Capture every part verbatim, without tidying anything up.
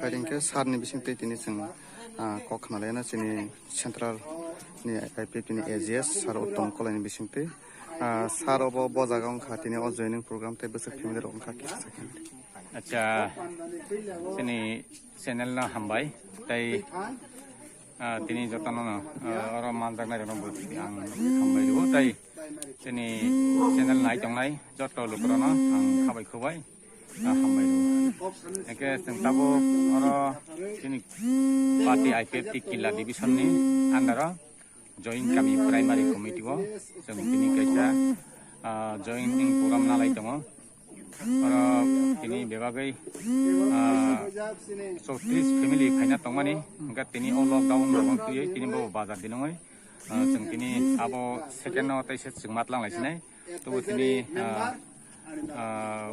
Phaidi hwnkhe sir ni bisingtwi tini chwng, ah, kok khna laina chini central ni I P F T ni A G S sir Uttom Kolai ni bisingtwi. Ah, sir obo bo jaga wngkha tini o joining program tei bwswk family rok wngkha kisa sakhe. Acha, chini channel no hambai tei, ah, tini jotono no, ah, oro manjaknai rokno bo ang hambai rwo tei chini channel nai tongnai joto lukurokno ang khabai khubai. Ah, hambai rw. Hingke chwng tabuk oro chini party I P F T Killa division ni under o Joint Kami Primary Committee o chwng tini kaisa, ah, joining program nalai tongo. Oro tini bebagwi, ah, chowtris family phaina tongmani, hingke tini o lockdown rokno twiwi tini bo bazar dinongwi, ah, chwng tini abo second o teisa chwng matlang lai sinai. Tubu tini, ah, ah,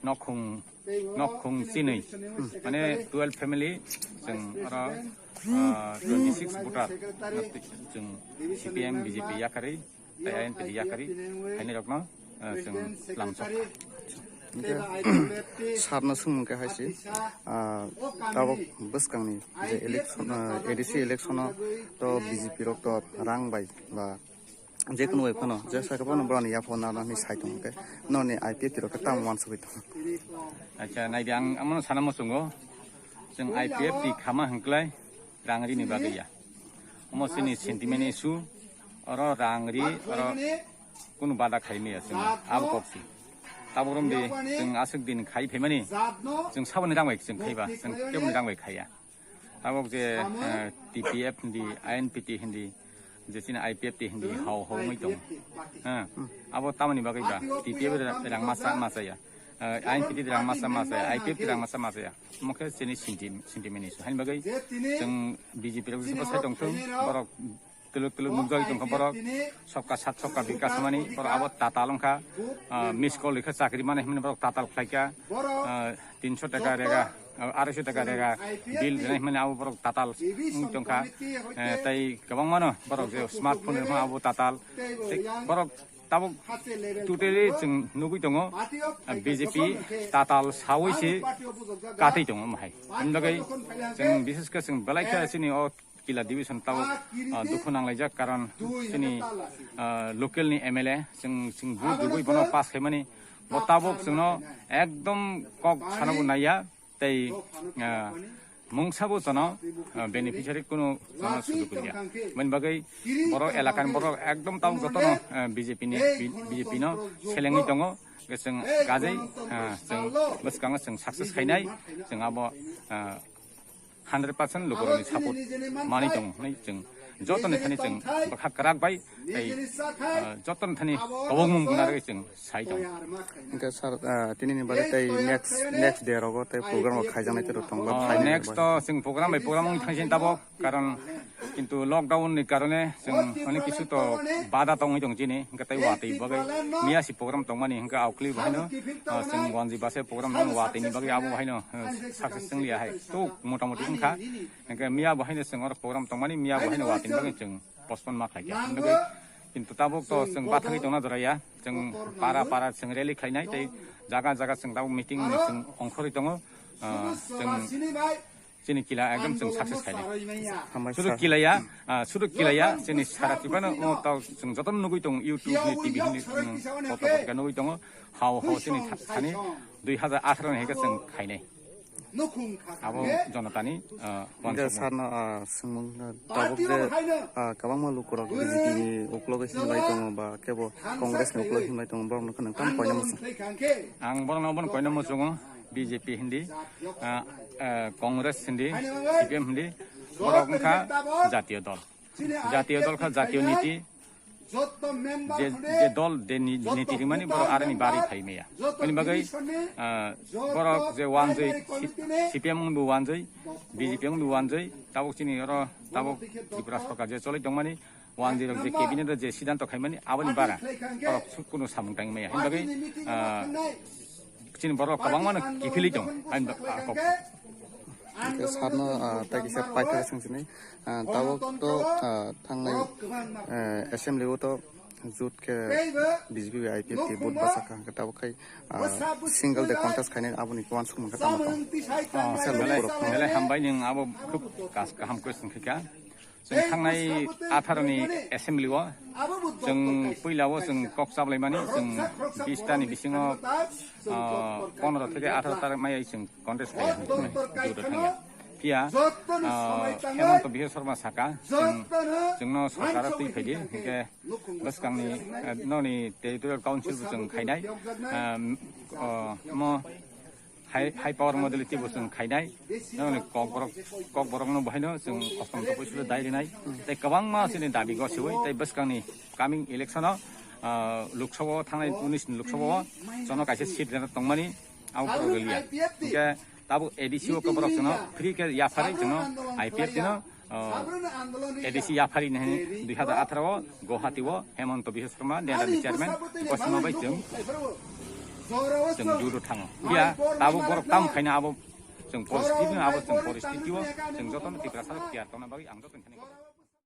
nokhung, nokhung chinwi, mane twelve family, chwng oro, ah, twenty six voter, chwng C P M, B J P yakarwi, tei I N P T yakarwi, haini rokno, ah, chwng lamsok. Hingke sir no swngmung khe hai se, ah, tabuk bwskangni je election, ah, A D C election o to B J P rok to rang bai ba je kunu bai phano, je sakhe phano boroni yapha narwknani sai tongo khe, norokni I P F T rok khe tamo uansugwi tongo. Acha, naidi ang amono sana muchungo, chwng I P F T khama hwnkhlai rang rini bagwi ya. Omo chini sentiment issue, oro rang ri, oro kunu bada khai maya chwng, abo kok si. Tabuk romdi chwng aswk din khai phaimani, chwng saboni rang bai chwng khaiba, chwng keboni rang bai khaiya. Tabuk je, eh, T P F hindi, I N P T hindi, je chini I P F T hindi, hao hao wngwi tongo. Ha, abo tamoni bagwi ba, T P F ra-, rang masa masa ya. Eh, I N P T rang masa masa ya, I P F T rang masa masa ya. Omo khe chini sinti-, sentiment issue. Haini bagwi chwng B J P rok jesa sai tongthung, borok tuluk tuluk nukjagwi tongkha borok, sabka sath sabka bikas hwnmani, borok abo tatal wngkha, ah, miss call rikha chakri mane hwnmani borok tatal khlaikha, ah, tinso taka rega, ah, aroiso taka rega bill rinai hwnmani abo borok tatal wng tongkha, eh, tei kwbangmano borok je smartphone rikha abo tatal, tei borok tabuk totally chwng nugwi tongo, ah, B J P tatal sawi se katwi tongo omo hai. Hwnwi bagwi chwng bishesh khe chwng belai khe chini o Killa division tabuk, ah, dukhu nanglaijak, karon chini, ah, local ni M L A chwng, chwng vote rwgwi bono pass khaimani, bo tabuk chwngno ekdom kok sanabo naiya, tei, ah, mungsa bo chwngno, ah, beneficiary kunu chwngno sujuk ya. Mani bagwi borok elakani borok ekdom tabuk jotono, ah, B J P ni, B J P no selengwi tongo, chwng gajai, ah, chwng bwskango chwng success khainai, chwng abo, ah, hundred percent lukurokni support manwi tongo hwnwi chwng jotoni thani chwng bwkha kwrak bai tei, ah, jotoni thani kobokmung gwnarwi chwng sai tongo. Hwnkhe sir, ah, tinini bagwi tei next, next day rogo tei program rok khaijaknai tei rok tongo. Oh, phainai next bai to chwng program bai program wng thangsin tabuk, karon kintu lockdown ni karone chwng onek kisu to bada tongwi tong chini, hwnkhe tei watwi bagwi miya si program tongmani, hwnkhe aukli bahaino, ah, chwng wanji base program tong watwi ni bagwi abo bahaino, ah, success chwng liya hai. To motamoti wngkha, hwnkhe miya bahaino chwng oro program tongmani, miya bahaino watwi ni bagwi chwng postpone ma khlaikha. Hwnkhe kintu tabuk to chwng bathagwi tongna joraya, chwng para para chwng rally khlainai tei jaga jaga chwng tabuk meeting chwng ongkhorwi tongo, ah, chwng chini Killa ekdom chwng success khainai. Hambai sir. Sudu Killa ya, ah, sudu Killa ya, chini sara Tripura no, o tao chwng jotono nugwi tongo, YouTube ni, T V ni, mm, photo photo nugwi tongo. Hao hao chini tha-, thani dui hazar atharo ni hai khe chwng khainai. Abo jonotani, ah, hwnkhe wansukmung. Sir no, ah, swngmung, ah, tabuk je, ah, kwbangma lukurok B J P ni uklogo hinlai tongo ba kebo Congress ni uklogo hinlai tongo, borok no khe nwng tamo koina muchung? Ang borok no obono koina muchungo. B J P hindi, ah, ah, Congress hindi, C P M hindi, borok wngkha jatiyo dol. Jatiyo dol kha jatiyo niti. Je, je dol de ni-, niti rimani borok aroni bari phai maya. Bini bagwi, ah, borok je wanjwi C-, C P M wngbo wanjwi, B J P wngbo wanjwi, tabuk chini oro tabuk Tripura sarkar je choli tongmani, wanjwi rok je cabinet o je siddhanto khaimani aboni bara borok su-, kunu samung tangwi maya. Hini bagwi, ah, chini borok kwbangmano kiphilwi tongo. Ani ba-, ah, kok. Hwnkhe sir no, ah, tai kisa paithak swng sini, ah, tabuk to, ah, thangnai, eh, assembly o to Jut khe B J P bai I P F T vote bachakha hwnkhe tabuk khai, ah, single de contest khainai aboni uansukmung khe tamo tong. Oh, Sir, belai, belai hambai, nwng abo khub kas-, kaham question khaikha. Chwng thangnai atharo ni assembly o chwng puila o chwng kok chablaimani chwng bish ta ni bisingo, ah, pondro theke atharo ta mai chwng contest khainai jut o thangya. Phiya, ah, Hemanta Biswa Sarma saka chwng, chwngno sorkar o twi phaidi hwnkhe bwskangni, eh, noni territorial council bo chwng khainai, ah, oh, mo high, high power modality bo chwng khainai, noni kokborok, kokborokno bohaino chwng ostom topoi sulo dai rinai, tei kwbangma chini dabi gosiwi, tei bwskangni coming election o, ah, Lok Sabha o thangnai unis ni Lok Sabha o chono kaisa seat rwna tongmani abo borok rwliya. Hwnkhe tabuk A D C o khe borok chwngno free khe yapharwi chwngno I P F T no, ah, A D C yapharwi nini dui hazar atharo o Guwahati o Hemanta Biswa Sarma, D N R ni chairman, kochima bai chwng, chwng jut o thango. Phiya tabuk borok tamo khaina abo chwng poristiti no, abo chwng poristiti o chwng jotono Tiprasa rok tiyar tongna bagwi ang joto thani.